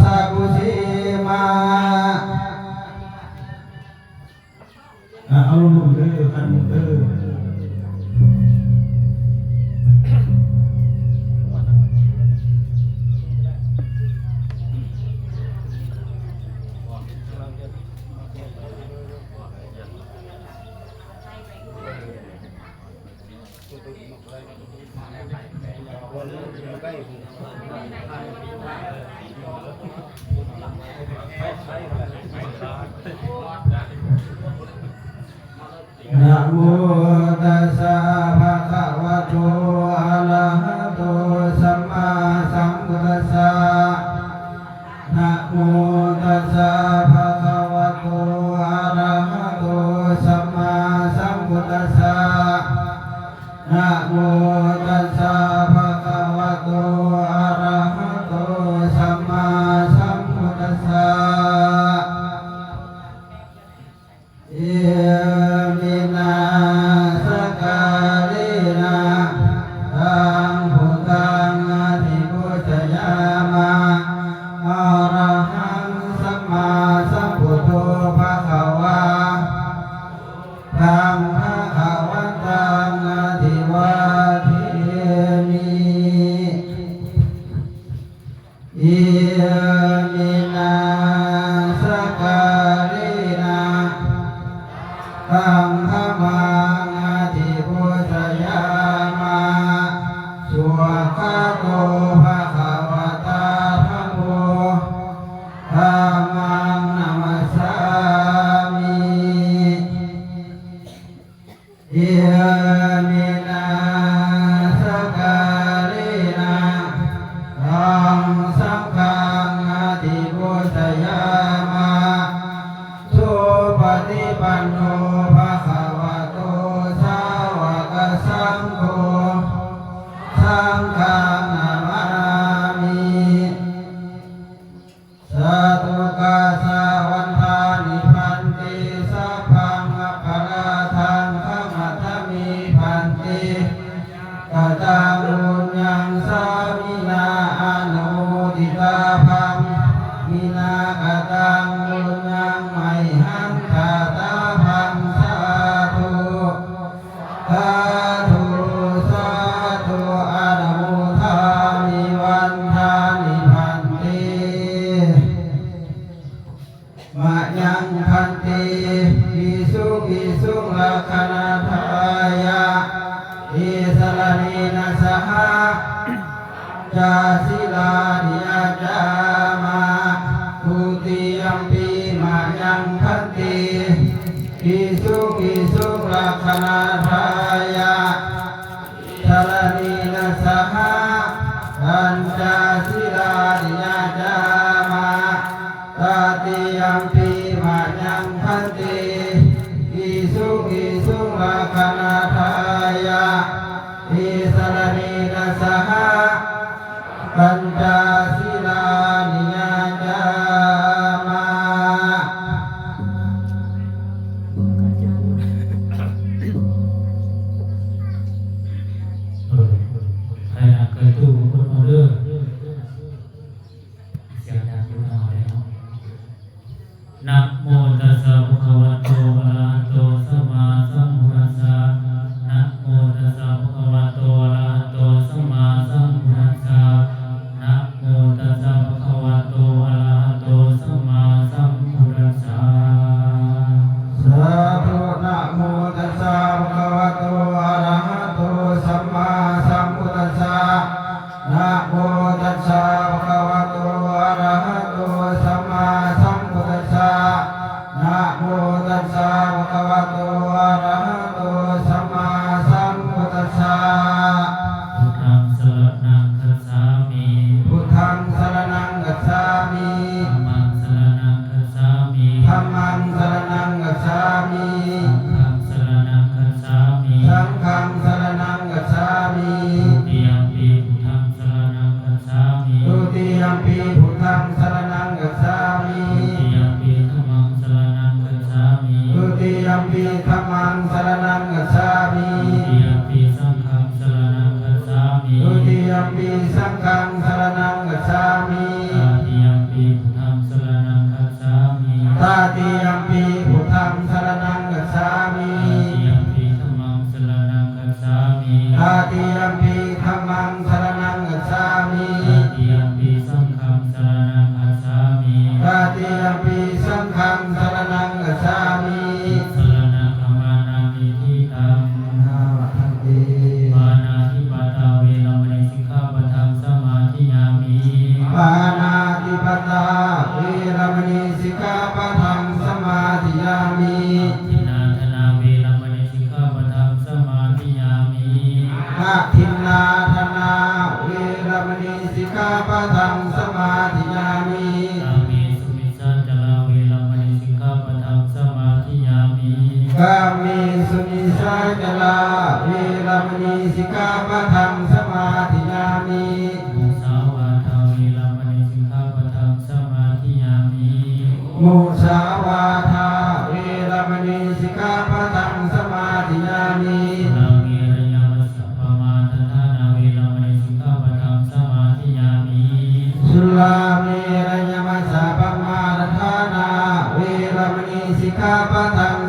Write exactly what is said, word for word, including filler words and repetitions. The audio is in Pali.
Sakusīma. อ่ะ เอาลงเด้อ ท่านเด้อ Namo tassa bhagavato arahato sammāsambuddhassa. Namo tassa bhagavato arahato sammāsambuddhassa. Namo tassa bhagavato arahato sammāsambuddhassa. Iminā sakkārena taṃ buddhaṃ abhipūjayāma. Arahaṃ sammāsambuddho bhagavā, taṃ bhagavantaṃ abhivādemi. Iminā sakkārena taṃ dhammaṃ abhipūjayāma. Svākkhāto bhagavatā dhammo, dhammaṃ namassāmi. Iminā sakkārena taṃ saṅghaṃ abhipūjayāma. Supaṭipanno bhagavato sāvakasaṅgho, saṅghaṃ namāmi. Sādhu kāsa vandāni bhante, sabbaṃ aparādhaṃ khamatha me bhante. Kataṃ puññaṃ sāminā anumoditabbaṃ, sāminā kataṃ puññaṃ mayhaṃ dātabbaṃ. Sādhu. Sādhu, sādhu, anumodāmi, vandāmi bhante. Mayaṃ bhante visuṃ visuṃ rakkhaṇatthāya tisaraṇena saha pañca sīlāni yācāma. Dutiyampi mayaṃ bhante visuṃ visuṃ rakkhaṇatthāya tisaraṇena saha pañca sīlāni yācāma. Tatiyampi mayaṃ bhante visuṃ visuṃ rakkhaṇatthāya tisaraṇena saha pañca sīlāni yācāma. ເອີ ໃຫ້ນັບໃຫ້ຖືບຸນເອົາເດີ ສຽງດັງຢູ່ເນາະ. Namo tassa bhagavato arahato sammāsambuddhassa. Namo tassa bhagavato arahato sammāsambuddhassa. Namo tassa bhagavato arahato sammāsambuddhassa. Sādhu. Namo tassa bhagavato arahato sammāsambuddhassa. Namo tassa bhagavato arahato sammāsambuddhassa. Namo tassa bhagavato arahato sammāsambuddhassa. Buddhaṃ saraṇaṃ gacchāmi. Buddhaṃ saraṇaṃ gacchāmi. Dhammaṃ saraṇaṃ gacchāmi. Dhammaṃ saraṇaṃ gacchāmi. Saṅghaṃ saraṇaṃ gacchāmi. Saṅghaṃ saraṇaṃ gacchāmi. Dutiyampi buddhaṃ saraṇaṃ gacchāmi. Dutiyampi buddhaṃ saraṇaṃ gacchāmi. Dutiyampi dhammaṃ saraṇaṃ gacchāmi. Dutiyampi dhammaṃ saraṇaṃ gacchāmi. Dutiyampi saṅghaṃ saraṇaṃ gacchāmi. Dutiyampi saṅghaṃ saraṇaṃ gacchāmi. Tatiyampi Musāvādā veramaṇī sikkhāpadaṃ samādiyāmi. Surāmerayamajjapamādaṭṭhānā veramaṇī sikkhāpadaṃ samādiyāmi. Surāmerayamajjapamādaṭṭhānā veramaṇī sikkhāpadaṃ